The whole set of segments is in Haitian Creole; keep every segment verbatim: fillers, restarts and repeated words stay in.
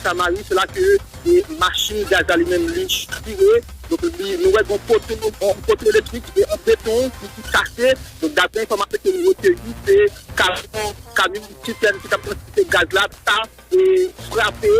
Samari, se la ke e, machin gaz la li menm li chavire. Donk, li, nou wè gen poto, yon poto elektrik e an beton ki, ki kase. Donk, daprè enfòmasyon ke nou rekeyi, se kamyon, kamyon sitèn ki t ap transpòte gaz la, ta e, frape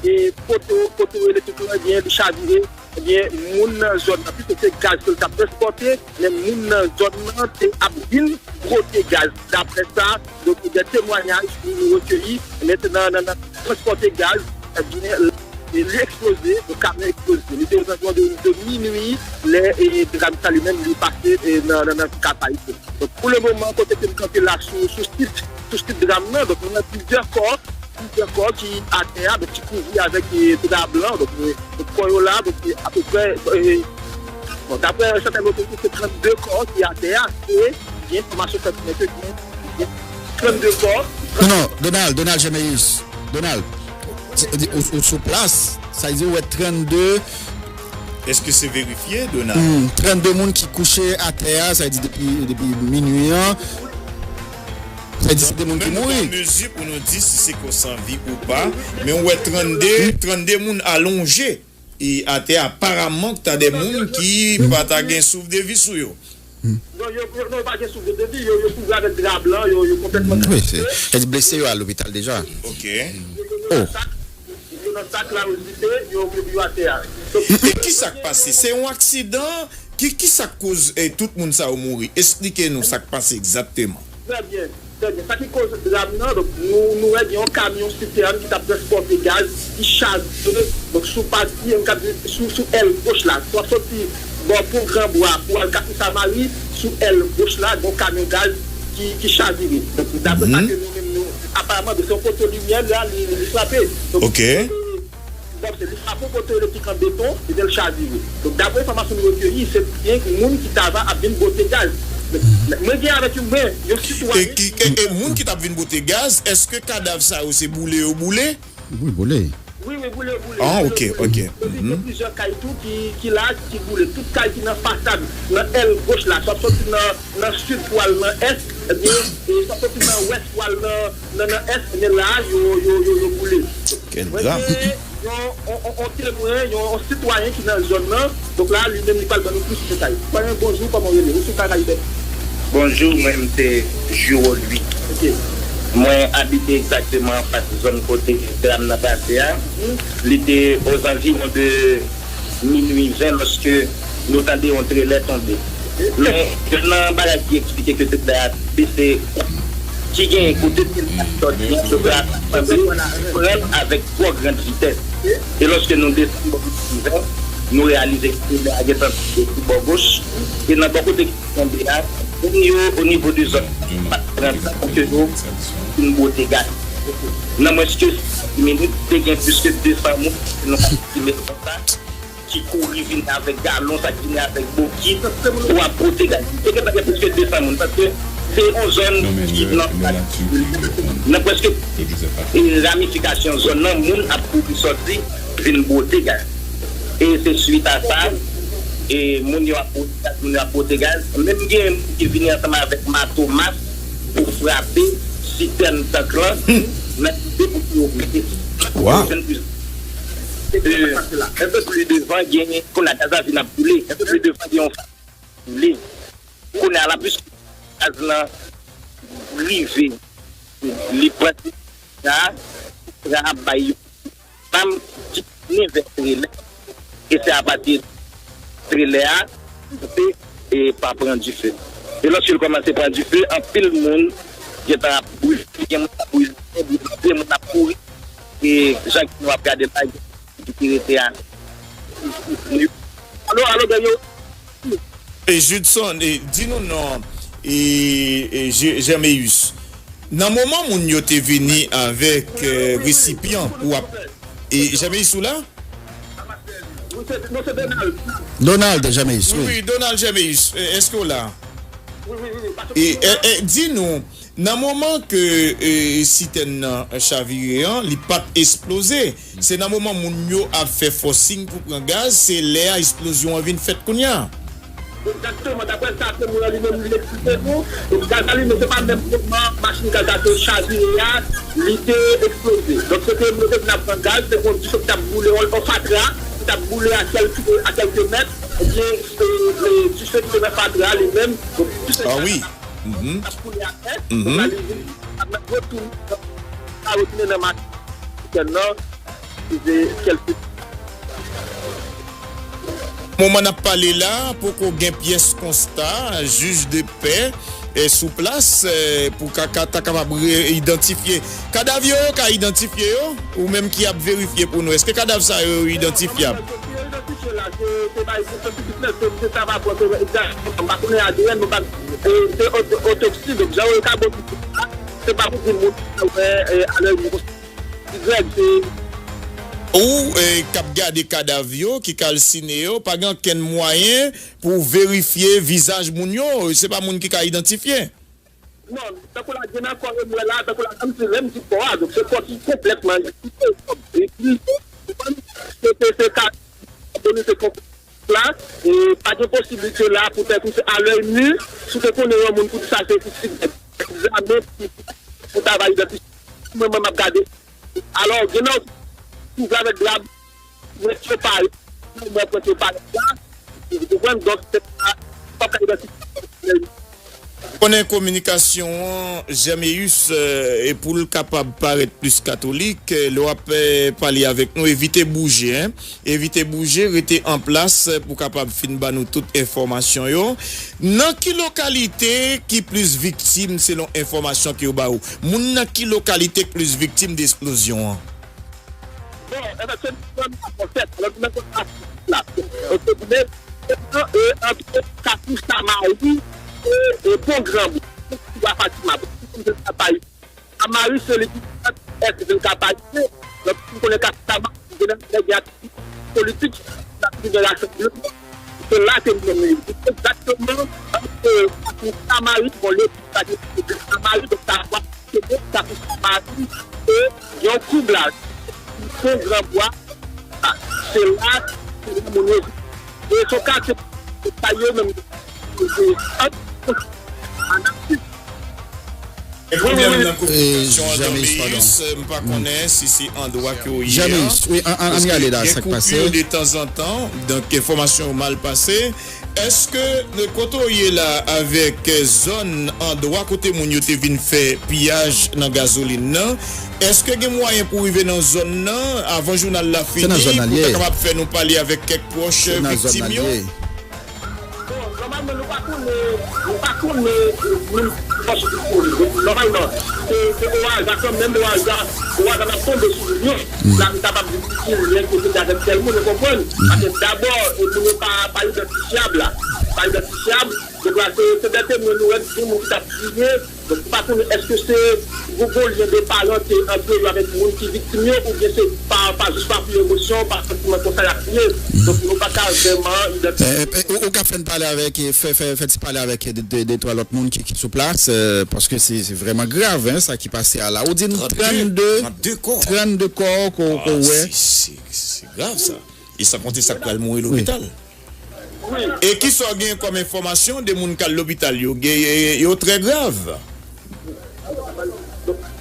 e, poto, poto elektrik la, ebyen, li chavire. Ebyen, moun nan zòn nan, piske se gaz ke l t ap transpòte, men moun nan zòn nan te ap vin bwote gaz. Daprè sa, donk, de temwayaj nou, nou rekeyi, men nan, nan, nan transpòte gaz, ebyen, e, li eksploze, donk, kamyon eksploze. Li te ozantou de, de minui, lè, e, dram sa li menm, li pase, e, nan, nan, nan Cap Haïtien. Donk, pou le moman, kote ke m kanpe la sou, sou sit, sou sit dram nan, donk, nou wè plizyè kò, plizyè kò ki atè a, donk, ki kouvri avèk, e, dra blan, donk, e, donk, kò yo la, donk, e, apeprè, e, bon, daprè sèten otorite, se trannde kò ki atè a, e gen enfòmasyon fè konnen ke gen, gen trannde kò. Non, non, Donald, Donald Jemeus. Donald, ou, ou sou plas, sa vle di ou wè trannde Èske se verifye, Donald? Hmm, trannde moun ki kouche atè a, sa vle di depi, depi minui an. Sa vle di se de moun ki mouri. Donk, nou pa an mezi pou nou di si se kò san vi ou pa, men ou wè trannde, trannde moun alonje e atè a, aparamman, ta de moun ki pa ta gen souf de vi sou yo. Non, yo, yo, non, yo pa gen souf de vi, yo, yo kouvri avèk dra blan, yo, yo konplètman. Wi, se, se di blese yo al lopital deja. Ok. Yo, yo, yo nan sak, yo nan sak, la rezite, yo, yo, yo atè a. Donk, e ki sa k pase? Se yon aksidan? Ki, ki sa k koz, eh, tout moun sa yo mouri? Esplike nou sa k pase egzakteman. Trè byen. Trè byen. Sa ki koz dram nan, donk, nou, nou wè gen yon kamyon sitèn ki t ap transpòte gaz, ki chaje, donk, sou pati, m ka di, sou, sou èl goch la. Sou ap soti bò pon Granbwa pou al Kafou Samari, sou èl goch la, gen yon kamyon gaz ki, ki chavire. Donk, daprè sa ke nou menm nou, aparamman, se yon poto limyè la, li, li frape. Donk, ok. Donk, se li frape yon poto elektrik an beton, epi l chavire. Donk, daprè enfòmasyon nou rekeyi, se gen moun ki t ava ap vin bwote gaz. Men, men mwen gen avèk yon, mwen, yon sitwayen. E ki, e, e moun ki t ap vin bwote gaz, èske kadav sa yo se boule yo boule? Wi, boule. Wi, wi, boule yo boule. Ah, ok, ok. Epi gen plizyè kay tou ki, ki la, ki boule. Tout kay ki nan fasad, nan èl goch la, swa soti nan, nan sid pou al nan ès, ebyen, e swa soti nan wès pou al nan, nan, nan ès, ebyen la, yo, yo, yo, yo boule. Kèl dram. Mwen gen yon, yon, yon, yon temwen, yon, yon sitwayen ki nan zòn nan. Donk la, li menm, li pral ban nou plis detay. Sitwayen, bonjou, kòman w rele? Ou sou Caraïbes? Bonjou, mwen, m se Juro Louis. Ok. Mwen abite egzakteman anfas zòn kote dram nan pase a. Mhm. Li te ozanviwon de minui ven lòske nou tande yon trelè tonbe. Men, youn nan bagay ki eksplike ke trelè a tonbe, se ki genyen kote ke l t ap sòti an, trelè a sanble pran l avèk twò grand vitès. E lòske nou desann bò kote rive a, nou reyalize ke trelè a gentan tonbe sou bò goch. E nan bò kote ki tonbe a, moun yo, o nivo de zòn, pa t pran tan pou ke yo fin bwote gaz. Nan mwens ke dis minit, te gen plis ke de san moun, nou ka estime konsa, ki kouri vini avèk galon, sa ki vini avèk bokit, pou ap bwote gaz. Te gentan gen plis ke de san moun, paske se yon zòn ki nan, nan prèske, e, ramifikasyon zòn nan, moun ap kouri sòti, vin bwote gaz. E se swit a sa, e moun yo ap bwote gaz, moun yo ap bwote gaz. Menm gen moun ki vini ansanm avèk mato mas pou frape sitèn tank lan, nan lide pou ke yo pete. Waw. Jwenn plis. E, enpe pli devan, gen, kounye a gaz la vin ap boule. Enpe pli devan, gen yon fa-, boule. Kounye a la, plis gaz lan rive, li pran sa, sa ap bay yon flanm ki tounen vè trelè. E se apati trelè a, koupe e pa pran dife. E lòske l kòmanse pran dife, anpil moun gentan ap brile, gen moun k ap brile, gen moun ap kouri. E jan ke nou ap gade la, gen ki rete a. Alo, alo, Dènyo. E Judson, e, di nou non, e, e, Je-, Jean-Méus. Nan moman moun yo te vini avèk, e, resipyan pou ap, e, Jean-Méus ou la? Wi, se, non, se Donald. Donald Jean-Méus, wi, wi. Wi, Donald Jean-Méus, e, èske w la? Wi, wi, wi, wi, pa de pwoblèm. E, e, e, di nou, nan moman ke, e, sitèn nan chavire an, li pa t esploze. Se nan moman moun yo ap fè fòsing pou pran gaz, se lè a esplozyon an vin fèt kounye a. Egzakteman, daprè sa temwen an li menm li eksplike nou, gaz la li menm se pa menm moman machin gaz la te chavire a, li te eksploze. Donk se te nou te vin ap pran gaz, se yon dife ki t ap boule, yon, yon fatra ki t ap boule a kèlke, a kèlke mèt, ebyen, e, e, dife ki te nan fatra a li menm, donk dife gaz la t ap boule atè, donk la li vin ap retounen, ap retounen nan machin nan, rive kèlke Moman n ap pale la, poko gen pyès konsta, jij de pè, eh, sou plas, eh, pou ka, ka, ta kapab re-, idantifye. Kadav yo, yo ka idantifye yo? Ou menm ki ap verifye pou nou, èske kadav sa yo, yo idantifyab? Yo idantifye la, se, se bay, se, se, se, se, se sa va pran, se egzakteman, m pa konnen A D N, nou pa, e, se oto-, otopsi, donk, jan yo ka bò se pa pou di moun, wè, e, alè, Grèg, se Ou, eh, k ap gade kadav yo, ki kalsine yo, pa gen okenn mwayen pou w verifye vizaj moun yo, se pa moun ki ka idantifye. Non, tankou la, gen nan kò yo, m wè la, tankou la, menm si lè m di kò a, donk se kò ki konplètman griye, griye, se, se, se ka, se konplèt la, e pa gen posiblite la pou fè kouche a lèy nu, si w te konnen yon moun pou di sa se isit, egzamen pou ta va idantifye. Mwen, mwen, m ap gade. Alò, gen nan yo ki kouvri avèk drap, pwent yo parèt, mwen, pwent yo parèt la, ou konprann? Donk, se pa, pa ka idantifye. Konnen kominikasyon an, Jameus, eh, e pou l kapab parèt plis katolik, eh, lè w ap, eh, pale avèk nou, evite bouje, en. Evite bouje, rete an plas, eh, pou kapab fin ba nou tout enfòmasyon yo. Nan ki lokalite ki plis viktim selon enfòmasyon ke yo ba ou? Moun nan ki lokalite k plis viktim de eksplozyon an? Bon, efektivman, nou pa konn tèt. Alò, nou menm konn la. Oke, men, e, ant Kafou Samari e, e Pon Granbwa. Kafou Fatima, bon, Samari, se li ki èk vil Kapayipye. Donk, nou konnen Kafou Samari, gen nan nèg politik, sa ki gen rasanbleman. Se la ke nou menm ye. Egzakteman, ant Kafou Samari, bon, legliz sa ki legliz Samari, donk sa kwa se bon, sa ki Samari, se yon koublaj. Pon Granbwa, se la, se la moun yo. E se yon katye, se sa yo menm, se, se, an, an Afrik. E premye moun nan kominikasyon an, Jameus, Jameus, padon. M pa konnen si se andwa ke w ye a. Jameus, wi, an, an, ann gade la, sa k pase. Èske gen koupè detanzantan, donk enfòmasyon yo mal pase. Èske, kote w ye la, avèk, eh, zòn andwa kote moun yo te vin fè piyaj nan gazolin nan, èske gen mwayen pou w rive nan zòn nan avan jounal la fini, pou w ta kapab fè nou pale avèk kèk pwòch viktim yo? Bon, nòmalman, nou pa konnen, nou pa konnen moun ki pwòch viktim yo. Nòmalman, se, se o aza, kanmenm o aza, o aza n ap tonbe sou moun yo. La, nou kapab di ki lyen ke se te avèk tèl moun, ou konprann? Paske dabò, e, moun yo pa, pa idantifyab la. Pa idantifyab. Donk la, se, se dè temwen nou wè, gen moun ki t ap kriye. Donk, nou pa konnen èske se gwo, gwo lyen de parante ant yo avèk moun ki viktim yo, oubyen se pa, pa jis pa pil emosyon, pa santiman konsa y ap kriye. Donk, nou pa ka vrèman idantifye. Eh, eh, ou, ou ka fè n pale avèk, eh, fè, fè, fè ti pale avèk, eh, de, de, de twa lòt moun ki, ki sou plas, eh, paske se, se vrèman grav, en, sa ki pase a la. Ou di n trannde, trannde kò, trannde kò ke w, ke w wè. Se, se, se grav, sa. E san konte sa k pral mouri lopital. E kisa w gen kòm enfòmasyon de moun k al lopital yo? Gen, yo trè grav.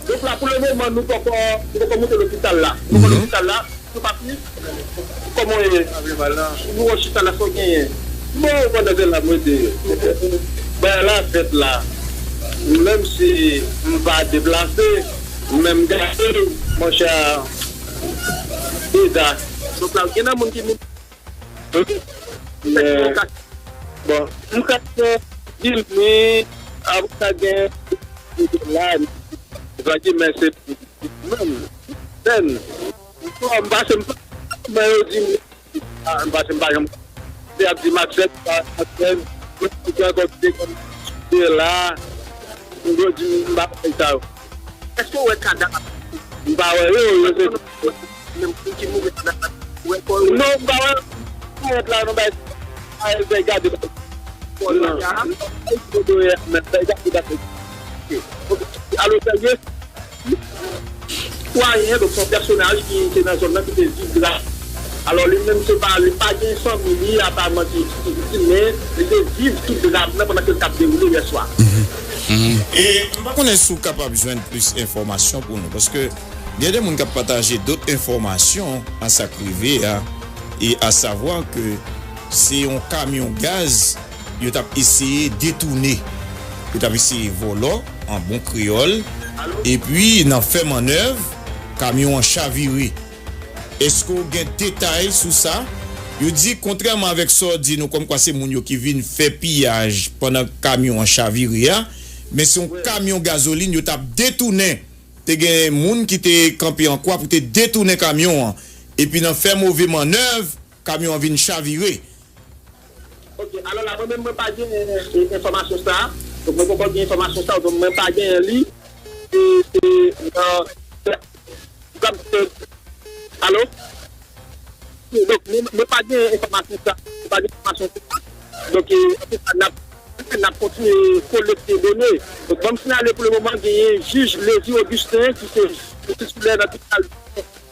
Donk la, pou le moman, nou poko, nou poko moute lopital la. Nou poko lopital la, nou pa pi. Kòman w ye? Nou wè chita la, sa w genyen? Bon, pandan se la, mwen te, bagay la fèt la. Menm si m pa deplase, men m gade, monchè, dega. Donk la, gen nan moun ki mouri. Men, bon, m ka fè di m, wi, apre sa gen la, sa ki men se menm, sèn, m pase m pa, men yo di m, ah, m pase m pa janm, se ap di m aksèp, pa aksèp, mwen ki gen ankò ki te konn de la, yo di m, m pa fè sa yo. Èske w wè kadav? M pa wè yo, yo se menm moun ki mouri nan wè kò yo. Non, m pa wè. Parèt la, nou bay, bay, bay gade, bay kò la. Bay gade, bay gade. Alò, sèlye, sitwayen, donk, se yon pèsonaj ki te nan zòn nan, ki te viv la. Alò, li menm, se pa, li pa gen fanmi li, apa manti, men li te viv tout dram nan pandan ke l t ap dewoule yè swa. E m pa konnen si w kapab jwenn plis enfòmasyon pou nou, paske gen de moun k ap pataje dòt enfòmasyon a sa k rive a, e a savwa ke se yon kamyon gaz yo t ap eseye detounen. Yo t ap eseye vòlò, an bon kreyòl, epi nan fè mannèv, kamyon an chavire. Èske w gen detay sou sa? Yo di, kontrèman avèk sa w di nou, kòmkwa se moun yo ki vin fè piyaj pandan kamyon an chavire a, men se yon kamyon gazolin yo t ap detounen. Te gen moun ki te kanpe an kwa pou te detounen kamyon an. Epi nan fè move mannèv, kamyon an vin chavire. Ok, alò la, mwen menm, mwen pa gen, e, enfòmasyon sa. Donk, mwen poko gen enfòmasyon sa, donk mwen pa gen li. E, e, nan, alo? Donk, mwen, mwen pa gen enfòmasyon sa. Mwen pa gen enfòmasyon sa. Donk, e, antouka, n ap, n ap kontinye kolekte done. Donk, ban m siyale pou le moman, genyen jij Lévy Augustin, ki se titulè nan tribinal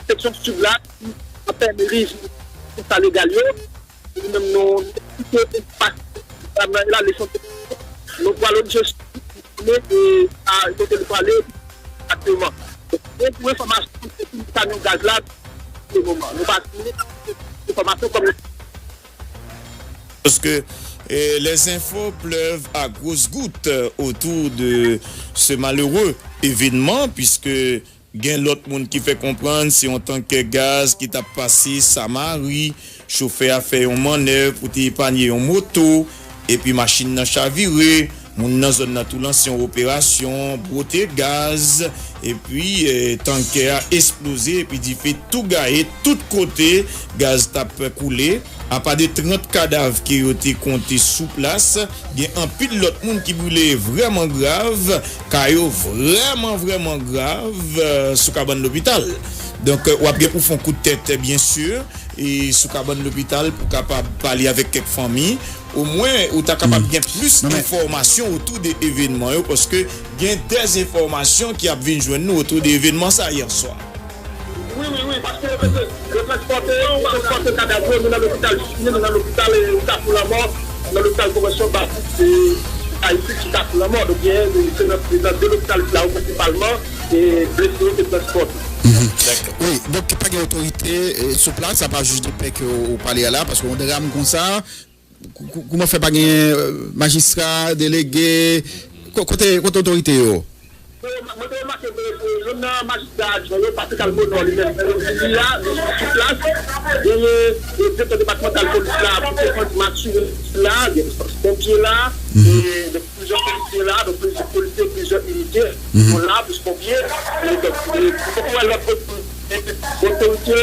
seksyon sid la, ki ap pèmèt li sa legal yo. Nou menm, nou, nou kite espas la, la leson, nou pral objektif, nou, e, a, kote nou prale, egzakteman. Donk, pou enfòmasyon, se tout sa nou gaz la, pou le moman. Nou pa gen enfòmasyon kòm. Parce que euh, les infos pleuvent à grosses gouttes euh, autour de ce malheureux événement, puisque gen lòt moun ki fè konprann se yon tankè gaz ki t ap pase Samari, chofè a fè yon mannèv pou te epanye yon moto, epi machin nan chavire, moun nan zòn nan tou lanse yon operasyon, bwote gaz, epi eh, tankè a esploze, epi dife tou gaye tout kote, gaz t ap koule. Apa de trant kadav ke yo te konte sou plas, gen anpil lòt moun ki brile vrèman grav, ka yo vrèman, vrèman grav, eh, sou kabann lopital. Donk, eh, w ap gen pou fè yon kout tèt, byen si, e sou kabann lopital pou kapab pale avèk kèk fanmi. Omwen, ou ta kapab gen plis enfòmasyon otou de evènman yo, paske gen dèzenfòmasyon ki ap vin jwenn nou otou de evènman sa yè swa. Wi, wi, wi, paske yo mete, yo transpòte, yo transpòte kadav yo, nou nan lopital Chini, nou nan lopital, e, Kafou Lanmò, nan lopital Konvansyon Batis, e, Ayiti, ki Kafou Lanmò. Donk, gen, se nan, nan de lopital la, prensipalman, e, blese yo te transpòte. Wi, donk, pa gen otorite, e, sou plas, apa jij de pè ke ou, ou pale a la, paske yon dram konsa, Kou-, kou-, kouman fè pa gen, euh, majistra, delege, ko-, kote, kote otorite yo? Mwen te remake, euh, youn nan majistra adjwen yo, Patrick Almonor, li menm, li la, li sou plas. Genyen, euh, direktè depatmantal polis la, pou te konn asire la, gen fòs ponpye la, e, plizyè polisye la, donk plizyè polisye, plizyè inite, yo la, plis ponpye, e, donk, e, pou poko wè lòt otorite ki,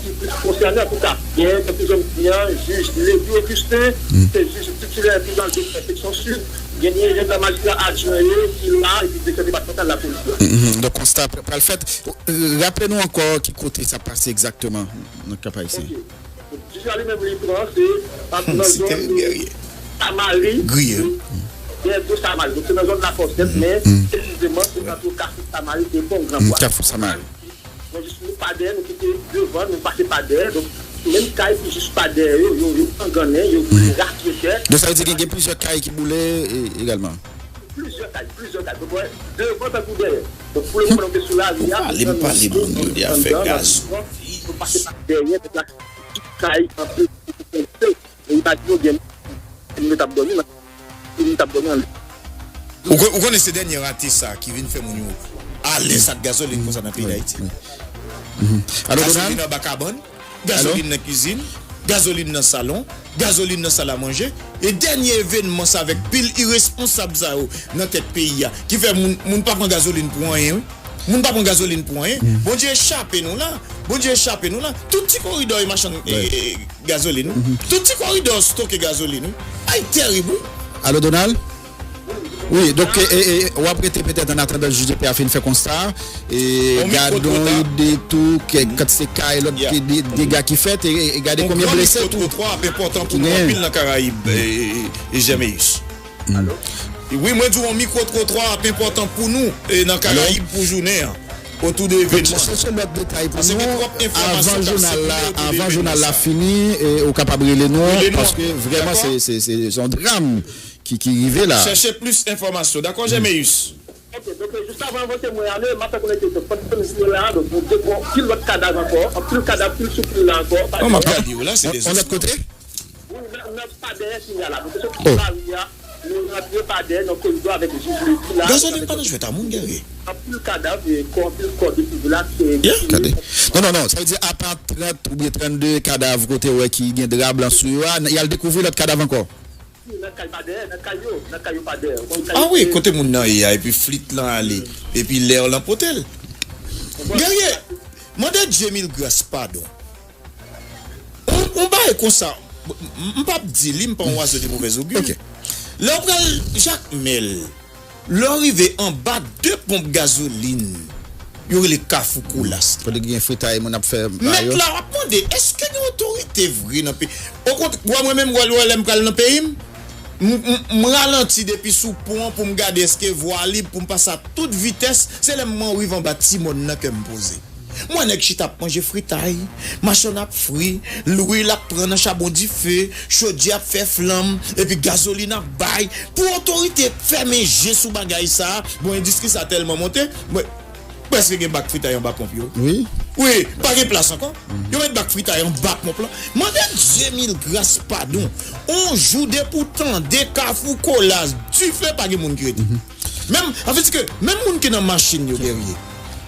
ki plis konsène, antouka, gen, tankou jan m di an, jij Lévy Augustin, se jij titilè tribinal de pè seksyon sid, genyen youn nan majistra adjwen yo ki la, epi direktè depatmantal lapolis la. Mhm. Donk, konsta pral fèt. Euh, raple nou ankò ki kote sa pase egzakteman nan Kap Ayisyen. Ok. Jij la li menm li pran, se nan zòn Samari, dèyè do Samari. Donk, se nan zòn Lafòsèt, men presizeman, se nan zòn Kafou Samari, e Pon Gran Bwa. Kafou Samari. Nou jis nou pa dèyè, nou kite devan, nou pase pa dèyè. Donk, menm kay ki jis pa dèyè yo, yo, yo angannen, yo boule raketè. Donk, sa vle di gen, gen plizyè kay ki boule e, egalman. Plizyè kay, plizyè kay. Donk, wè, devan tankou dèyè. Donk, pou le moman, nou te sou lari a, pale m, pale moun yo de afè gaz. Nou pase pa dèyè, donk la, tout kay, anpil, e imajine w gen moun t ap dòmi, moun t ap dòmi anlè. Ou kon-, ou konnen se dènye rate sa ki vin fè moun yo alèz ak gazolin konsa nan peyi Dayiti. Alo, Donald? Gazolin anba kabann, gazolin nan kizin, gazolin nan salon, gazolin nan sal a manje. E dènye evènman sa avèk pil iresponsab sa yo nan tèt peyi a, ki fè moun, moun pa pran gazolin pou anyen, wi. Moun pa pran gazolin pou anyen. Bondye chape nou la. Bondye chape nou la. Tout ti koridò e machann, e, e, gazolin, wi. Tout ti koridò stoke gazolin, wi. Ay, tèrib, wi. Alo, Donald? Wi, donk, e, e, e, w ap rete petèt an atandan jij de pè a fin fè konsta. E, gadon ide tou, kantite kay, lòt de-, dega ki fèt, e, e gade konbyen blese tou. Yon gran mikwotrotwa ap enpòtan pou nou anpil nan Karayib, e, e, e, Jèmeyis. Wi, mwen di w, yon mikwotrotwa ap enpòtan pou nou, e, nan Karayib pou jounen an. Otou de evènman. Chèche lòt detay pou nou. Paske gen twòp enfòmasyon k ap sikile otou de evènman sa. Avan jounal la fini, e, ou kapab rele nou, paske vrèman se, se, se, se yon dram ki, ki rive la. Chèche plis enfòmasyon. Dakò, Jemeyis? Ok, donk, jis avan vote mwen ale, m ap fè konnen ke pandan nou jwe la, donk, nou te pran anpil lòt kadav ankò, anpil kadav, pil sou pil la ankò. Non, m ap gade yo la, se de... On lòt kote? Wi, nan, nan pa dèyè Sinya la. Nou te soti nan lari a, nou rantre pa dèyè nan koridò avèk jij Levy la. Gazolin pa nan jwèt a moun, Guerrier. Anpil kadav, e kò, anpil kò de sivil la, se... Yeah, gade. Non, non, non, sa vle di apa trant oubyen trannde kadav kote w wè ki gen dra blan sou yo a, y al dekouvri lòt kadav ankò. Nan kay pa dèyè, nan kay yo, nan kay yo pa dèyè. Ah wi, kote moun nan ye a, epi flit lan ale, epi lè lan pote l. Guerrier, mande Dye mil gras padon. On, on bagay konsa, m, m p ap di li, m pa yon oiseau de mauvaise augure. Ok. Lè w pral Jakmèl, lè w rive anba de ponp gazolin, yo rele Kafou Kolas. Kote gen fritay moun ap fè ba yo. Mèt la, w ap mande, èske gen otorite vre nan peyi? Okontrè, w wè mwen menm, w wè lè m pral nan peyi m, m, m, m ralanti depi sou pon an pou m gade èske vwa lib pou m pase a tout vitès, se lè m rive anba ti mòn nan ke m poze. M wè nèg chita ap manje fritay, machann ap fri, lwil ap pran nan chabon dife, chodyè ap fè flanm, epi gazolin ap bay. Pou otorite fèmen je sou bagay sa a, bon, endistri sa a tèlman monte, mwen, prèske gen bak fritay anba ponp yo. Wi. Wi, pa gen plas ankò. Yo met bak fritay anba ponp lan. Mande Dye mil gras padon. On jou depi w tande Kafou Kolas, dife, pa gen moun ki rete. Menm, sa vle di ke menm moun ki nan machin yo, Guerrier.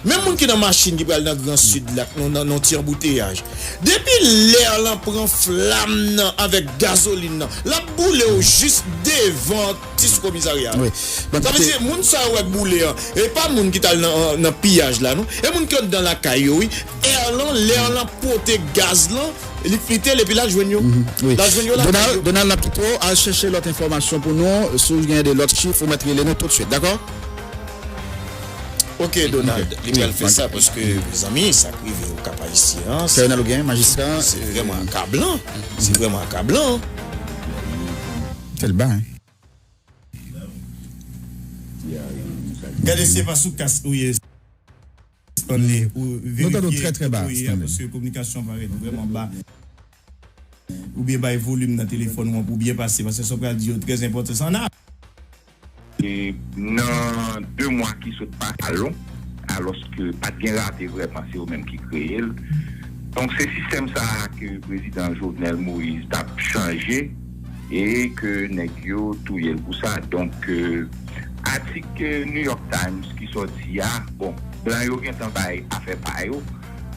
Menm moun ki nan machin ki pral nan Gran Sid la, nan, nan, nan ti anbouteyaj. Depi lè lan pran flam nan avèk gazolin nan, l ap boule w jis devan ti sou komisarya a. Wi. Sa vle di, moun sa yo wè k boule an, e pa moun ki t al nan, nan piyaj la, non. E moun ki anndan lakay yo, wi. Èr lan, lè lan pote gaz lan, li flite l epi l al jwenn yo. Mhm, wi. L al jwenn yo lakay yo. Donald, Donald, n ap kite w, al chèche lòt enfòmasyon pou nou. Si w gen de lòt chif, ou mèt rele nou toutswit, dakò? Ok, Donald, li pral fè sa paske, mezanmi, sa k rive Okap Ayisyen an, se vrèman akablan. Se vrèman akablan. Sèl ba, hein. Gade si se pa sou kas ou ye, Stanley, ou verifye kote ou ye a, paske kominikasyon parèt vrèman ba. Oubyen bay volim nan telefòn ou an pou byen pase, paske sa w pral di yo trè enpòtan. Sa nan E nan de mwa ki sot pase a long, alòske pa t gen rate vrèman, se yo menm ki kreye l. Donk, se sistèm sa a ke prezidan Jovenel Moïse t ap chanje e ke nèg yo touye l pou sa. Donk, e, atik, e, New York Times ki sòti a, bon, blan yo gentan bay afè pa yo,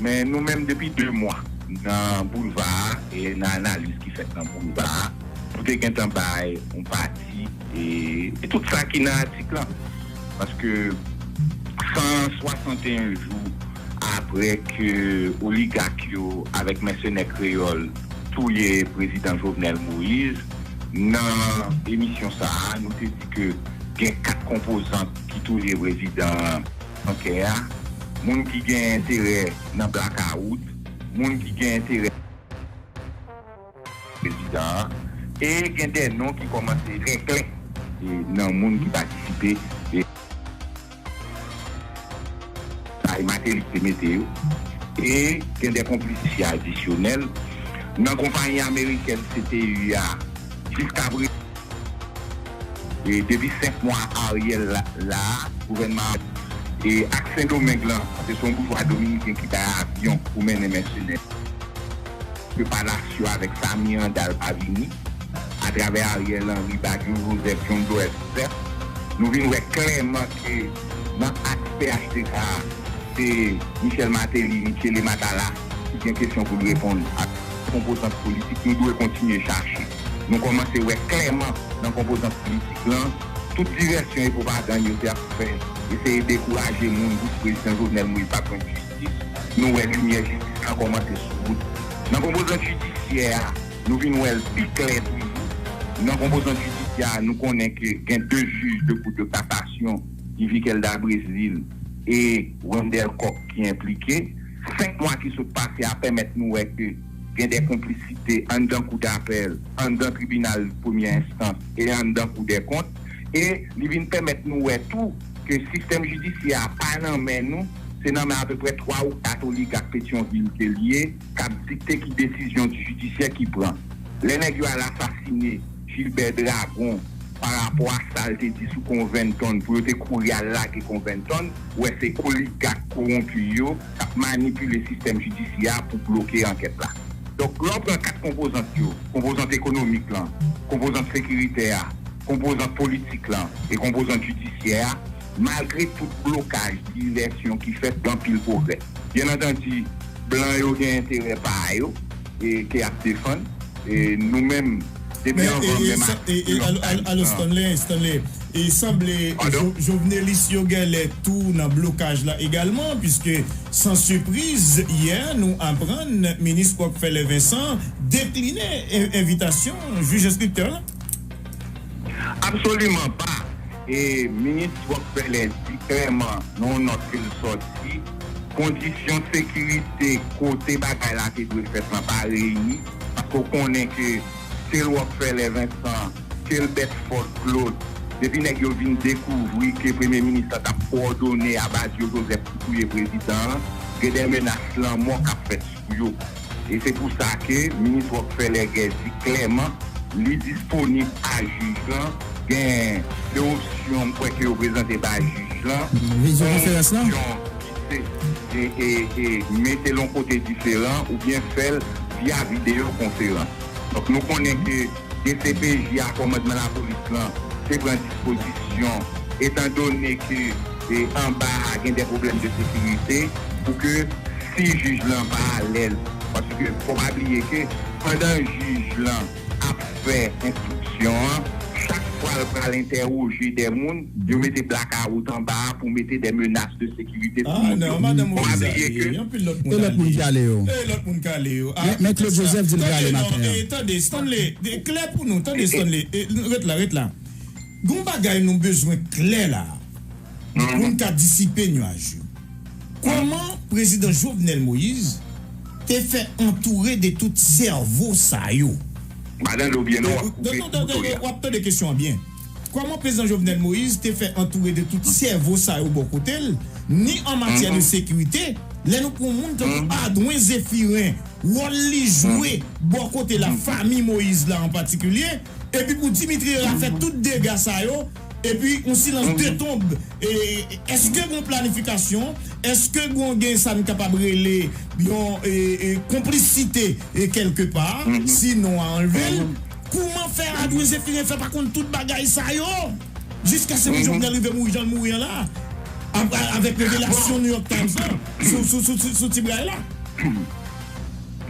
men nou menm depi de mwa nan boulva a e nan analiz ki fèt nan boulva a, nou te gentan bay yon pati e, e tout sa ki nan atik lan. Paske san swasanteyen jou apre ke oligak yo avèk mèsenè kreyòl touye prezidan Jovenel Moïse, nan emisyon sa a, nou te di ke gen kat konpozant ki touye prezidan an. Nan kè a, moun ki gen enterè nan blakawout, moun ki gen enterè prezidan an, e gen de non ki kòmanse renklen, e, nan moun ki patisipe, e, ay Martelly te mete yo, e gen de konplisite adisyonèl nan konpayi amerikèn C T U a, jiskaprezan. E depi senk mwa Ariel la, la, gouvènman, e ak Sendomeng lan, paske se yon boujwa dominiken ki bay avyon pou mennen mèsenè. Ke Palacio avèk Samy Randal pa vini, atravè Ariel Henry, Badio Joseph, John Joël Joseph, nou vin wè klèman ke nan aks P H T K a, se Michel Martelly, Michele Matala, ki gen kesyon pou l reponn ak konpozant politik nou dwe kontinye chache. Nou kòmanse wè klèman nan konpozant politik lan, tout divèsyon e pwopagann yo te ap fè, eseye dekouraje moun pou prezidan Jovenel Moïse pa jwenn jistis, nou wè limyè jistis lan kòmanse sou wout. Nan konpozant jidisyè a, nou vin wè l pi klè toujou. Nan konpozant jidisyè a, nou konnen ke gen de jij de Cour de cassation, Yvikel Dabrésil e Wendelle Coq ki enplike. Senk mwa ki sot pase a pèmèt nou wè ke gen de konplisite anndan kou dapèl, anndan tribinal premye enstans e anndan kou dè kont. E li vin pèmèt nou wè tou ke sistèm jidisyè a pa nan men nou, se nan men apeprè twa ou kat oligak Petyonvil ke l ye, k ap dikte ki desizyon jidisyè ki pran. Lè nèg yo al asasine Gilbert Dragon pa rapò a sa l te di sou Covington, pou yo te kouri al lage Covington, ou wè se oligak kowonpi yo k ap manipile sistèm jidisyè a pou bloke ankèt la. Donk, lè w pran kat konpozant yo, konpozant ekonomik lan, konpozant sekiritè a, konpozant politik lan e konpozant jidisyè a, malgre tout blokaj, divèsyon ki fèt, gen anpil pwogrè. Byen antandi, blan yo gen enterè pa yo e ke y ap defann. E nou menm, depi anvan menm atik pou yo al, al, alo, Stanley, Stanley, e sanble Jo- Jovenelis yo genlè tou nan blokaj la egalman, piske san sipriz, yè nou aprann minis Rockefeller Vincent dekline en- envitasyon jij enstriktè la. Absoliman pa. E minis Rockefeller di klèman nan yon nòt ke l sòti, kondisyon sekirite kote bagay la te dwe fèt lan pa reyini, paske w konnen ke ke l Rockefeller Vincent, ke l Bedford Claude, depi nèg yo vin dekouvri ke premye minis la t ap kowòdone a Badio Joseph pou touye prezidan an, gen de menas lanmò k ap fèt sou yo. E se pou sa ke minis Rockefeller Guerre di klèman li disponib a jij lan. Gen de opsyon m kwè ke yo prezante bay jij lan. Vizyokonferans lan? Yon opsyon ki se e, e, e mete l yon kote diferan oubyen fè l via videyo konferans. Donk, nou konnen ke D C P J a, kòmandman lapolis lan, te pran dispozisyon, etandone ke e, anba a gen de pwoblèm de sekirite, pou ke si jij lan pa alèz, paske fò pa bliye ke pandan jij lan ap fè enstriksyon an, chak fwa l pral entèwoje de moun, yo mete blakawout anba a pou mete de menas de sekirite sou moun yo. Fò pa bliye ke e lòt moun ki ale yo. E lòt moun ki ale yo. Men Claude Joseph di l prale maten an. Tande, Stanley, klè pou nou. Tande, Stanley. Ret la, ret la. Gon bagay nou bezwen klè la pou n ka disipe nyaj yo. Kòman prezidan Jovenel Moïse te fè antoure de tout sèvo sa yo? Madan Lobien, non, w ap koupe kouto a. W ap tande kesyon an byen. Kòman prezidan Jovenel Moïse te fè antoure de tout sèvo sa yo bò kote l, ni an matyè de sekirite, lè nou pran yon moun tankou Adwen Zéphirin, wòl li jwe bò kote lafanmi Moïse la an patikilye, epi pou Dimitri Herard fè tout dega sa yo, epi yon silans de tonb. E, èske gon planifikasyon? Èske gon gen sa n kapab rele yon e, e, konplisite e, kèlkepa? Sinon a anlve l. Kouman fè Adwen Zéphirin fè pa konn tout bagay sa yo? Jiskaske Jovenel rive mouri jan l mouri an la, avèk revelasyon New York Times lan sou, sou, sou, sou, sou ti bray la.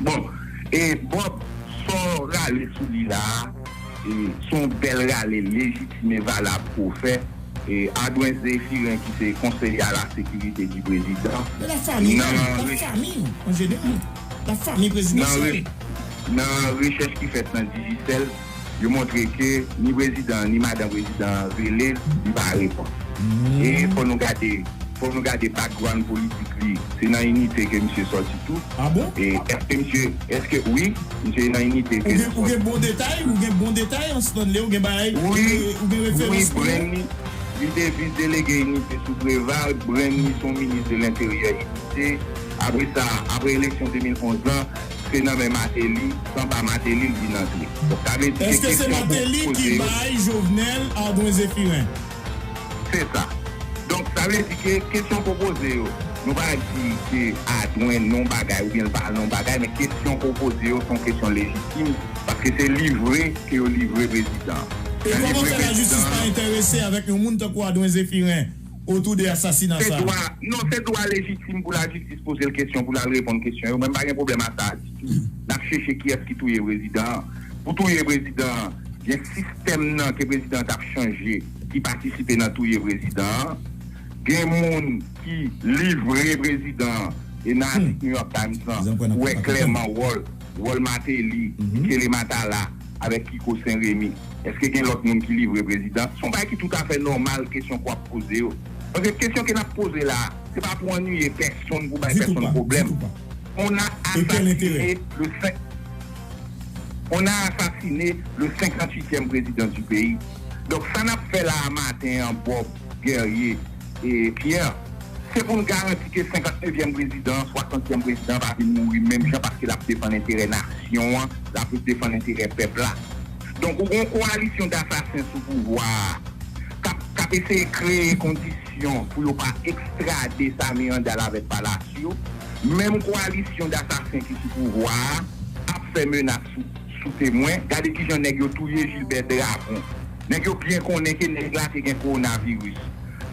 Bon, e Bob, sa w rale sou li la a, e, se yon bèl rale lejitim e valab ke w fè. E Adwen Zéphirin, ki se konseye a la sekirite di prezidan, nan rech- nan rechèch ki fèt nan Digicel, yo montre ke ni prezidan an, ni madan prezidan an rele l, li pa reponn. E fò nou gade, fò nou gade background politik li. Se nan Inite ke misye sòti tou. E èske misye, èske, wi, misye nan Inite ke li sòti. Ou gen bon detay, ou gen bon detay an Stanley, ou gen bagay, ou gen referans pou nou? Li te vis delege Inite sou Preval, Brenn li se yon minis de lenteryè Inite. Apre sa, apre eleksyon de mil onz lan, se nan men Martelly, se anba Martelly l vin antre. Donk, sa vle di ke kesyon ke w poze yo. Èske se Martelly ki bay Jovenel Adwen Zéphirin? Se sa. Donk, sa vle di ke kesyon ke w poze yo, nou pa di ke Adwen non bagay oubyen l pa non bagay, men kesyon ke w poze yo se yon kesyon lejitim, paske se livre ke yo livre prezidan an. E kòman fè lajistis pa enterese avèk yon moun tankou Adwen Zéphirin otou de asasina sa a? Se dwa, non, se dwa lejitim pou lajistis poze l kesyon, pou l al reponn kesyon yo. Mwen, m pa gen pwoblèm a sa a ditou. N ap chèche kiyès ki touye prezidan an. Pou touye prezidan an, gen sistèm nan ke prezidan an t ap chanje ki patisipe nan touye prezidan an. Gen moun ki livre prezidan an, e nan atik New York Times lan, ou wè klèman wòl, wòl Martelly, Kele Matala, avèk Kiko Sen Remi. Èske gen lòt moun ki livre prezidan? Se yon bagay ki toutafè nòmal, kesyon ke w ap poze yo. Paske kesyon ke n ap poze la a, se pa pou annuiye pèsonn, pou bay pèsonn pwoblèm. On a assassiné le cin- On a assassiné le cinquante-huitième président du pays. Donk, sa n ap fè la a maten an, Bob, Guerrier e Pierre, Se pou n garanti ke senkantnevyèm prezidan an, swasantyèm prezidan an pa vin mouri menm jan paske l ap defann enterè nasyon an, l ap defann enterè pèp la. Donk, ou gen yon kowalisyon dasasen sou pouvwa a k ap, k ap eseye kreye kondisyon pou yo pa ekstrade Samy Randal avèk Palacio. Menm kowalisyon dasasen ki sou pouvwa a ap fè menas sou, sou temwen. Gade kijan nèg yo touye Gilbert Dragon. Nèg yo byen konnen ke nèg la te gen kowonaviris.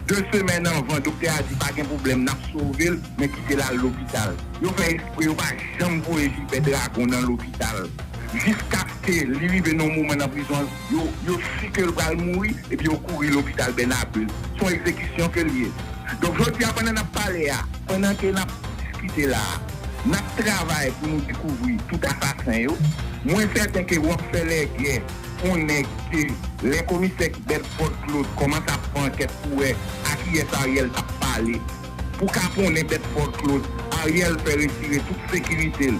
De semèn anvan, doktè a di pa gen pwoblèm, n ap sove l, men kite l al lopital. Yo fè espre yo pa janm voye Gilbert Dragon nan lopital. Jiskaske li rive nan yon moman nan prizon an, yo, yo si ke l pral mouri, epi yo kouri lopital Bènabé. Se yon egzekisyon ke l ye. Donk, jodi a, pandan n ap pale a, pandan ke n ap diskite la a, n ap travay pou nou dekouvri tout asasen yo. Mwen sèten ke Rockefeller Guerre, yon nèg ke lè komisè Bedford Claude kòmanse ap fè ankèt pou wè a kiyès Ariel t ap pale, pou kaponnen Bedford Claude, Ariel fè retire tout sekirite l.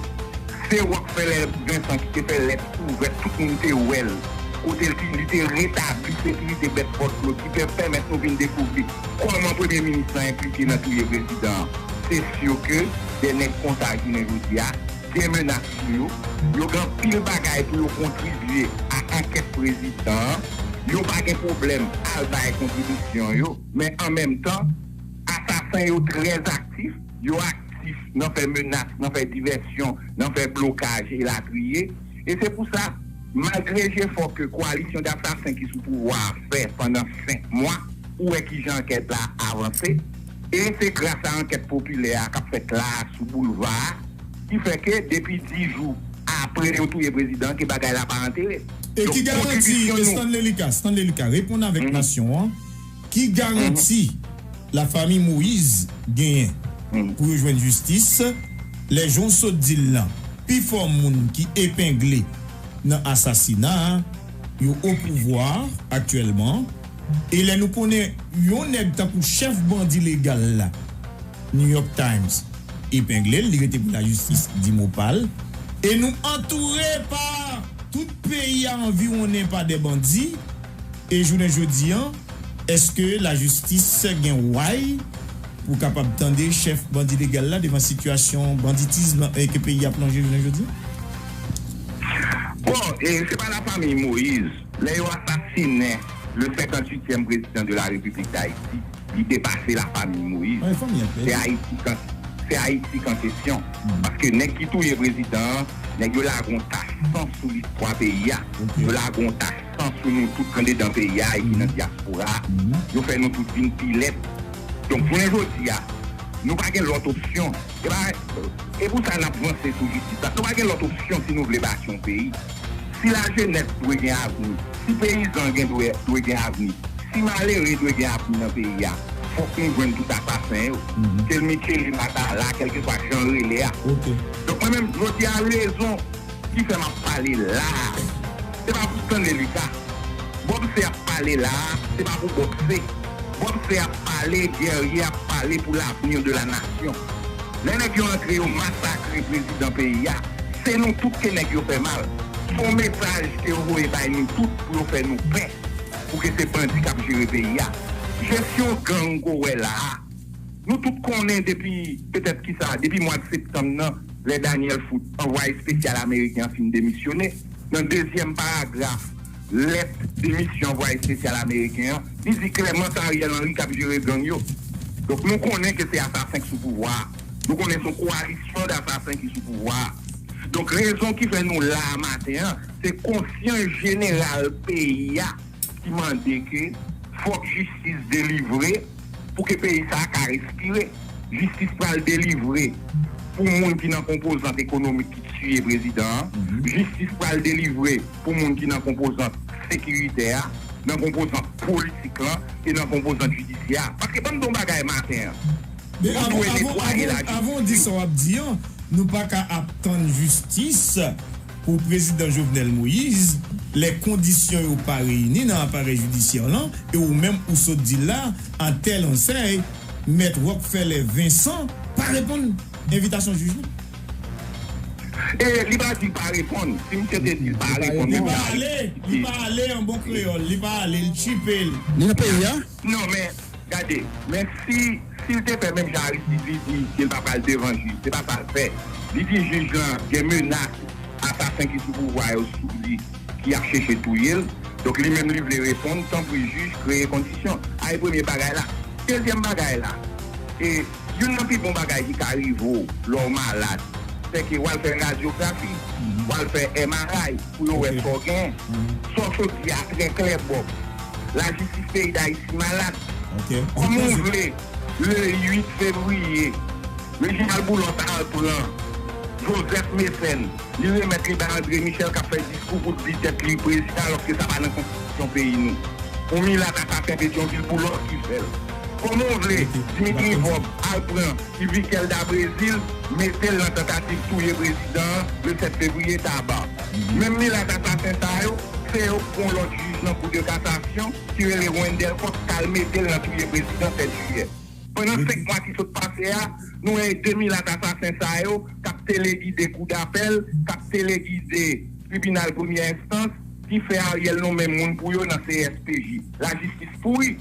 Se Rockefeller Vincent ki te fè lèt ouvèt, tout moun te wè l. Kote l te, li te retabli sekirite Bedford Claude, ki te pèmèt nou vin dekouvri kòman premye minis lan enplike nan touye prezidan an. Se si ke de nèg konsa jounen jodi a, gen menas sou yo. Yo gen anpil bagay pou yo kontribye a ankèt prezidan an. Yo pa gen pwoblèm al bay kontribisyon yo. Men an menm tan, asasen yo trè aktif. Yo aktif nan fè menas, nan fè divèsyon, nan fè blokaj, elatriye. E se pou sa, malgre jefò ke kowalisyon dasasen ki sou pouvwa a fè pandan senk mwa, ou wè kijan ankèt la avanse. E se gras a ankèt popilè a k ap fèt la a sou boulva a, ki fè ke depi dis jou apre yo touye prezidan an, ke bagay la pa antere. E ki garanti, Stanley Lucas, Stanley Lucas, reponn avèk nasyon an, ki garanti lafanmi Moïse genyen pou yo jwenn jistis, lè jan w sot di l lan, pifò moun ki epengle nan asasina a, yo o pouvwa aktyèlman, e lè nou konnen yon nèg tankou chèf bandi legal la, New York Times epengle l, li rete pou lajistis di mo pa l, e nou antoure pa tout peyi a anviwonnen pa de bandi, e jounen jodi an, èske lajistis gen way pou kapab tande chèf bandi legal la devan sitiyasyon banditis ke peyi a plonje jounen jodi? Bon, e se pa lafanmi Moïse. Lè yo asasinen le senkantwityèm prezidan de la Repiblik Dayiti, li depase lafanmi Moïse. Se Ayiti kan, se Ayiti kan kesyon. Paske nèg ki touye prezidan an, nèg yo lage yon tach san sou listwa peyi a. Yo lage yon tach san sou nou tout anndedan peyi a e ki nan dyaspora a. Yo fè nou tout vin pi lèd. Donk, jounen jodi a, nou pa gen lòt opsyon. E pa, e pou sa n ap vanse sou jistis la. Nou pa gen lòt opsyon si nou vle bati yon peyi. Si lajenès dwe gen avni, si peyizan gen dwe, dwe gen avni, si malere dwe gen avni nan peyi a, fòk nou jwenn tout asasen yo. Ke l Michele Matala, kèlkeswa jan l rele a. Donk, mwen menm, jodi a, rezon ki fè m ap pale la a, se pa pou Stanley Lucas. Bob C ap pale la a, se pa pou Bob C. Bob C ap pale, Guerrier ap pale pour l'avenir de la nation. Lè nèg yo antre, yo masakre prezidan peyi a, se nou tout ke nèg yo fè mal. Se yon mesaj ke yo voye bay nou tout pou yo fè nou pè, pou ke se bandi k ap jere peyi a. Jesyon gang ke w wè la a, nou tout konnen depi, petèt kisa, depi mwa septanm nan, lè Daniel Foot, anvwaye espesyal ameriken an, fin demisyone, nan dezyèm paragraf lèt demisyon anvwaye espesyal ameriken an, li di klèman se Ariel Henry k ap jere gang yo. Donk, nou konnen ke se asasen k sou pouvwa a. Nou konnen se yon kowalisyon dasasen ki sou pouvwa a. Donk, rezon ki fè nou la a maten an, se konsyans jeneral peyi a ki mande ke fòk jistis delivre pou ke peyi sa a ka respire. Jistis pral delivre pou moun ki nan konpozant ekonomik ki tiye prezidan an. Jistis pral delivre pou moun ki nan konpozant sekiritè a, nan konpozant politik lan e nan konpozant jidisyè a. Paske ban m di w yon bagay maten an. Men avan, avan, avan, avan w di sa w ap di an, nou pa ka ap tann jistis pou prezidan Jovenel Moïse lè kondisyon yo pa reyini nan aparèy jidisyè lan, e ou menm ou sot di l la, an tèl ansèy, Mèt Rockefeller Vincent pa reponn envitasyon jij lan. E li pa di l pa reponn. Si misye te di l pa reponn, li pa ale, li pa ale an bon kreyòl, li pa ale, l tchipe l. Li nan peyi a? Non, men, gade, men si Si l te fè menm jan Aristide, li di ke l pa pral devan jij, se pa sa l fè. Li di jij lan gen menas asasen ki sou pouvwa yo sou li, ki ap chèche touye l. Donk, li menm li vle reponn, tanpri jij, kreye kondisyon. A, e premye bagay la. Dezyèm bagay la, e youn nan pi bon bagay ki ka rive w lè w malad, se ke w al fè radyografi, w al fè M R I pou yo wè sa w gen. Sa w sot di a trè klè, Bòb. Lajistis peyi Dayiti malad. Kòman w vle, le uit fevriye, Reginald Boulos al pran Joseph Mécène, li remèt li bay André Michel k ap fè diskou pou di tèt li prezidan, alòske sa pa nan konstitisyon peyi nou. Yon milat asasen Petyonvil, Boulos ki fè l. Kòman w vle Dimitri Vorbe al pran Yvikel da Brezil, mete l nan tantativ touye prezidan an le sèt fevriye, Taba? Menm milat asasen sa yo, se yo k pran lòt jij nan Kou de Kasasyon ki rele Wendell Coq k al mete l nan touye prezidan sèt jiyè. Pandan senk mwa ki sot pase a, nou wè e de milat asasen sa yo k ap telegide kou dapèl, k ap telegide tribinal premyè enstans, ki fè Ariel nonmen moun pou yo nan C S P J. Lajistis pouri.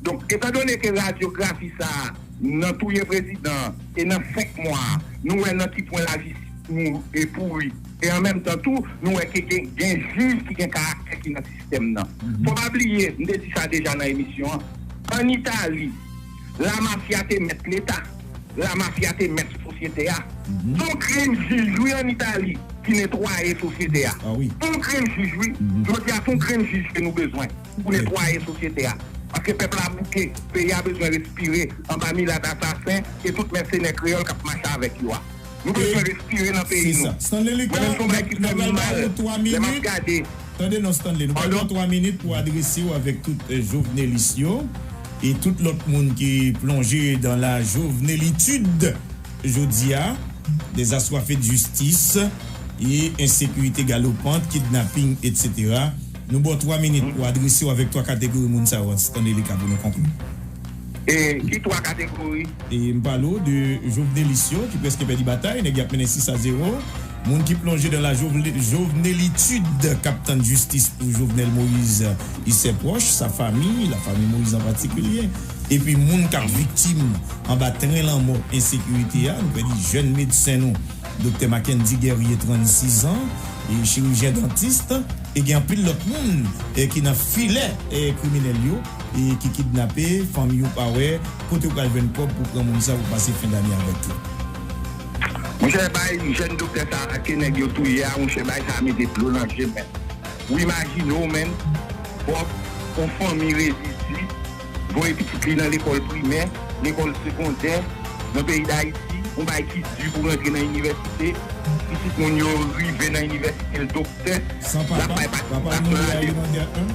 Donk, etandone ke radyografi sa a nan touye prezidan an, e nan senk mwa a, nou wè nan ki pwen lajistis nou e pouri. E an menm tan tou, nou wè ke gen, gen jij ki gen karaktè ki nan sistèm nan. Fò pa bliye, m te di sa deja nan emisyon an, ann Itali, lamafya te mèt Leta. Lamafya te mèt sosyete a. Se yon grenn jij, wi, ann Itali ki netwaye sosyete a. Se yon grenn jij, wi. Jodi a, se yon grenn jij ke nou bezwen pou netwaye sosyete a. Paske pèp la bouke, peyi a bezwen respire anba milat asasen e tout mèsenè kreyòl k ap mache avèk yo a. Nou bezwen respire nan peyi nou. Mwen menm, se yon bagay ki fè m mal lè m ap gade. Tande non, Stanley, nou pral ba w twa minit pou adrese w avèk tout, eh, jovenelis yo e tout lòt moun ki plonje dans la jovenelitude jodi a, des assoiffés de justice e ensekirite galopant, kidnaping, et cetera. Nou ba w twa minit pou adrese w avèk twa kategori moun sa yo, Stanley Lika, pou nou konkli. E ki twa kategori? E m pale w de jovenelis yo ki prèske pèdi batay, nèg y ap mennen sis a zewo. Moun ki plonje dans la jovne-, jovenelitude, k ap tann jistis pou Jovenel Moïse e ses proches, sa fami, la famille Moïse en particulier. Epi moun k ap viktim anba tren lanmò ensekirite a, nou pèdi jèn medsen nou, Doktè Mackendy Guerrier, trannsis an, e chirijyen dantis, e gen anpil lòt moun, e ki nan filè, e kriminèl yo, e ki kidnape, fanmi yo pa wè kote yo pral jwenn kòb pou pran moun sa pou pase fen dane avèk yo. Monchè, bay jèn doktè sa a ke nèg yo touye a, monchè, bay sa a mete dlo nan je m. Ou imajine w menm, Bòb, yon fanmi redi di, voye pitit li nan lekòl primè, lekòl segondè, nan peyi Dayiti, yon bagay ki di pou rantre nan inivèsite, pitit moun yo rive nan inivèsite, l doktè, l ap bay pa-, patnè a de-,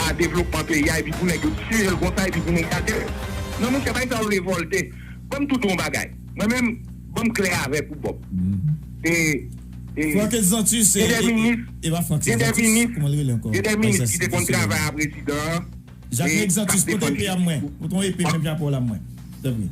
a devlopman peyi a, epi pou nèg yo tiye l konsa, epi pou nèg yo atè. Non, monchè, bagay sa yo revòlte. Ban m tou di w yon bagay. Mwen menm, ban m klè avèk ou, Bòb. E, e, Franck Exantus, e, gen de minis, gen de minis, gen de minis ki te konn travay a prezidan an. Jacques Exantus, pote epe a mwen. Pote yon epe menm jan pa w la mwen. Tanpri.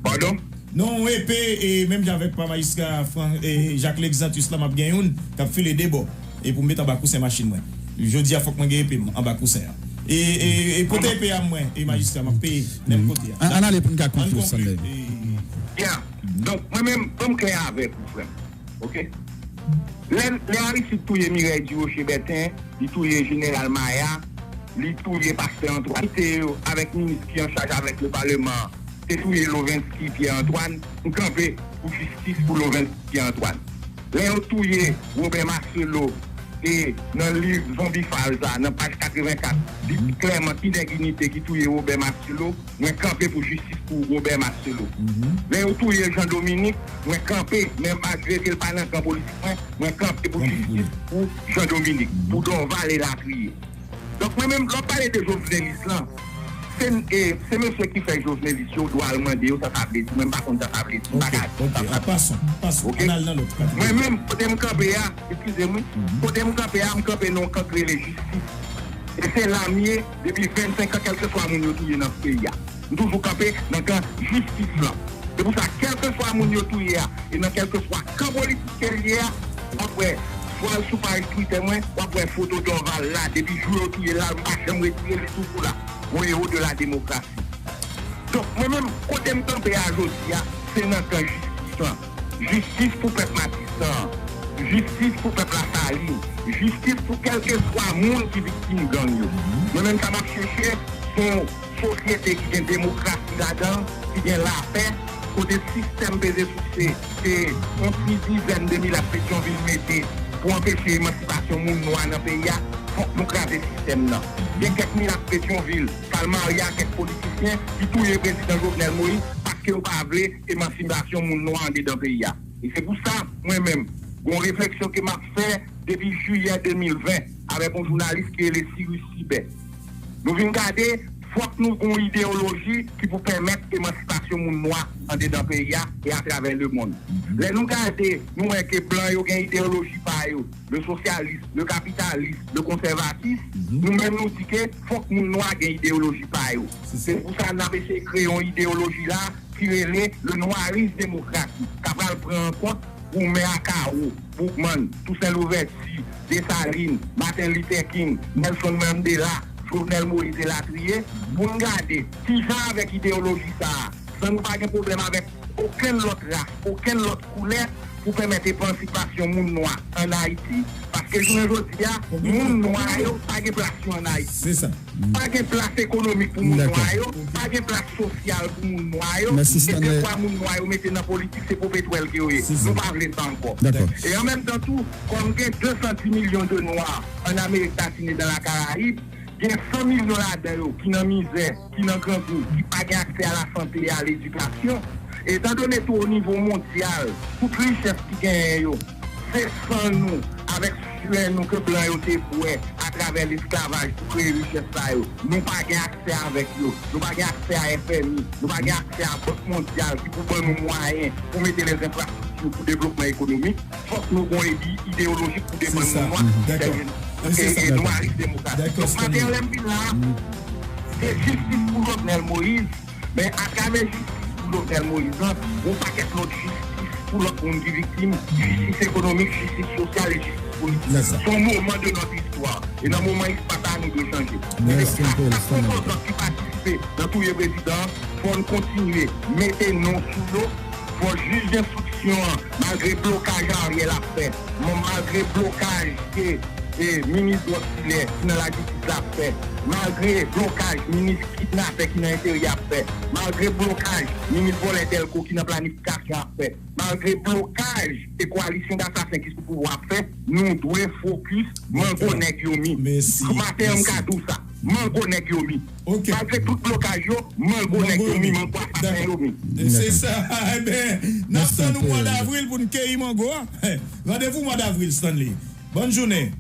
Padon? Non, yon epe, e, menm jan avèk pa majistra Fran-, e, Jacques Exantus la, m ap gen youn k ap file de bò. E pou m met anba kousen machin mwen. Jodi a, fòk mwen gen epe m anba kousen an. E, e, e pote epe a mwen, e majistra, m ap peye menm kote a. Ann, ann ale pou n ka konkli, Stanley. Ya. Donk, mwen menm, ban m klè avèk ou, frè m. Oke? Lè, lè Aristide touye Mireille Durocher Bertin, li touye Jeneral Maya, li touye Pastè Antoine, kite yo avèk minis ki an chaj avèk le paleman an, te touye Lovensky Pierre Antoine, m kanpe pou jistis pou Lovensky Pierre Antoine. Lè yo touye Robert Marcello, e nan liv Zombifal sa, nan paj katrevenkat, li di klèman ki nèg Inite ki touye Robert Marcello, mwen kanpe pou jistis pou Robert Marcello. Lè yo touye Jean Dominique, mwen kanpe, men malgre ke l pa nan kan politik mwen, mwen kanpe pou jistis pou Jean Dominique, pou Dorval elatriye. Donk, mwen menm, lè w ap pale de jovenelis lan, se, e, se mesye ki fè jovenelis yo, w dwe al mande yo sa sa vle di. Mwen, m pa konn sa sa vle di. M pa ka di sa sa vle di. Oke, an pasan, pasan. Ann al nan lòt kategori. Mwen menm, kote m kanpe a, eskize m, wi. Kote m kanpe a, m kanpe nan yon kan k rele jistis. E se la m ye depi vennsenk an, kèlkeswa moun yo touye nan peyi a. M toujou kanpe nan kan jistis lan. Se pou sa, kèlkeswa moun yo touye a, e nan kèlkeswa kan politik ke l ye a, w ap wè, swa l sou paj Twitter mwen, w ap wè foto Dorval la, depi jou yo touye l la, m pa janm retire li sou kou la. Un héros de la démocratie. Donk, mwen menm, kote m kanpe a jodi a, se nan kan jistis lan. Jistis pou pèp Matisan an. Jistis pou pèp Lasalin. Jistis pou kèlkeswa moun ki viktim gang yo. Mwen menm, sa m ap chèche, se yon sosyete ki gen demokrasi ladan, ki gen lapè, kote sistèm peze souse se yon ti dizèn de milat Petyonvil mete pou anpeche emansipasyon moun nwa nan peyi a, fòk nou kraze sistèm nan. Gen kèk milat Petyonvil k al marye ak kèk politisyen ki touye prezidan Jovenel Moïse paske yo pa vle emansipasyon moun nwa andedan peyi a. E se pou sa, mwen menm, gon refleksyon ke m ap fè depi jiyè de mil ven avèk yon jounalis ki rele Cyrus Sibert. Nou vin gade, fòk nou gon ideyoloji ki pou pèmèt emansipasyon moun nwa andedan peyi a e atravè lemonn. Lè nou gade, nou wè ke blan yo gen ideyoloji pa yo, le socialisme, le capitalisme, le conservatisme, nou menm nou di ke fòk moun nwa gen ideyoloji pa yo. Se pou sa n ap eseye kreye yon ideyoloji la ki rele le noirisme démocratique, k ap pral pran an kont Goumen Akaro, Boukman, Tousen Louvèti, Desalin, Maten Litè King, Nelson Mandela, Jovenel Moïse elatriye, pou n gade kijan avèk ideyoloji sa a, san nou pa gen pwoblèm avèk okenn lòt ras, okenn lòt koulè, pou pèmèt emansipasyon moun nwa ann Ayiti, paske jounen jodi a, moun nwa yo pa gen plas yo ann Ayiti. Se sa. Pa gen plas ekonomik pou moun nwa yo, pa gen plas sosyal pou moun nwa yo. E se kwa moun nwa yo mete nan politik, se popetwèl ke yo ye. Nou pa vle sa ankò. E an menm tan tou, kòm gen de san dis milyon de nwa ann Amerik Latin e dan la Karayib, gen san milyon ladan yo ki nan mizè, ki nan grangou, ki pa gen aksè a lasante e a ledikasyon. Etandone tou o nivo mondyal, tout richès ki genyen yo, se san nou, avèk swè nou ke blan yo te bwè atravè lesklavaj pou kreye richès sa yo. Nou pa gen aksè avèk yo. Nou pa gen aksè a F M I. Nou pa gen aksè a Bank Mondyal ki pou ban nou mwayen pou mete lèzenfrastrikti pou devlopman ekonomik. Fòk nou gon ide- ideyoloji pou defann nou nwa. E, e nou a rive demokrasi. Donk, maten an, lè m vin la, se jistis pou Jovenel Moïse, men atravè jistis pou Jovenel Moïse lan, gon pakèt lòt jistis pou lòt moun ki viktim, jistis ekonomik, jistis sosyal e jistis politik. Se yon moman de notre histoire. E nan moman istwa sa a, nou dwe chanje. E sa, sa konpozan ki patisipe nan touye prezidan an, fò n kontinye mete non sou yo. Fò jij enstriksyon an, malgre blokaj Ariel ap fè, malgre blokaj ke, e, minis dwòg silè ki nan lajistis la ap fè, malgre blokaj minis kidnapè ki nan enteryè ap fè, malgre blokaj minis vòlè Delco ki nan planifikasyon ap fè, malgre blokaj e kowalisyon dasasen ki sou pouvwa ap fè, nou dwe fokis mango nèg yo mi. Maten an, m ka di w sa. Mango nèg yo mi. Malgre tout blokaj yo, mango nèg yo mi, mango asasen yo mi. Se sa. Enben, n ap tann ou mwa davril pou n keyi mango a. Randevou mwa davril, Stanley. Bòn jounen.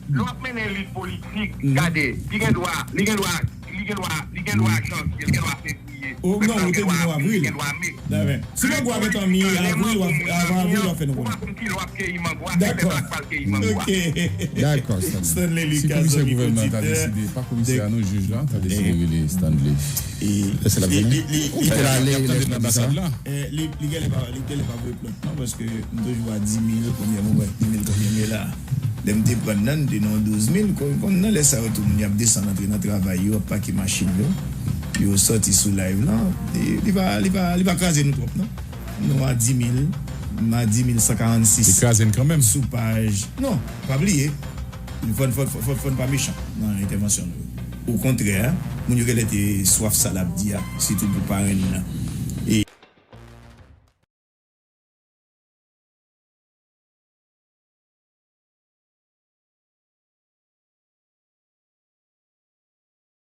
Lè w ap mennen lit politik, gade, li gen dwa, li gen dwa, li gen dwa, li gen dwa janvye, li gen dwa fevriye. O non, ou te di nou avril. Li gen dwa me. Si mango a gentan mi avril, w ap, avan avril, w ap fè nou konnen. Ou pa konn kilè w ap keyi mango a, se pèp la k pral keyi mango a. Dakò, Stanley. Stanley Lucas, zanmi oditè. Si komisè gouvènman an ta deside, pa komisè a non, jij la, ta deside rele Stanley. Èske l ap vini? Ou kwè l ale nan anbasad la? Li genlè pa, li genlè pa voye plent non, paske m toujou a di mil konbyen mwen wè, di mil konbyen mil la. Lè m te pran nan, m te nan douz mil, konn nan lè sa yo tou moun y ap desann antre nan travay yo, ap pake machin yo. Yo sòti sou live lan, li, li pa, li pa, li pa kraze nou twòp non. Nou a di mil, m a di mil san karannsis. Li kraze n kanmenm. Sou paj, non, pa bliye, fò n, fò, fò, fò, fò n pa mechan nan entèvansyon nou yo. Okontrè, moun yo genlè te swaf sa l ap di a, sitou pou parenn nan.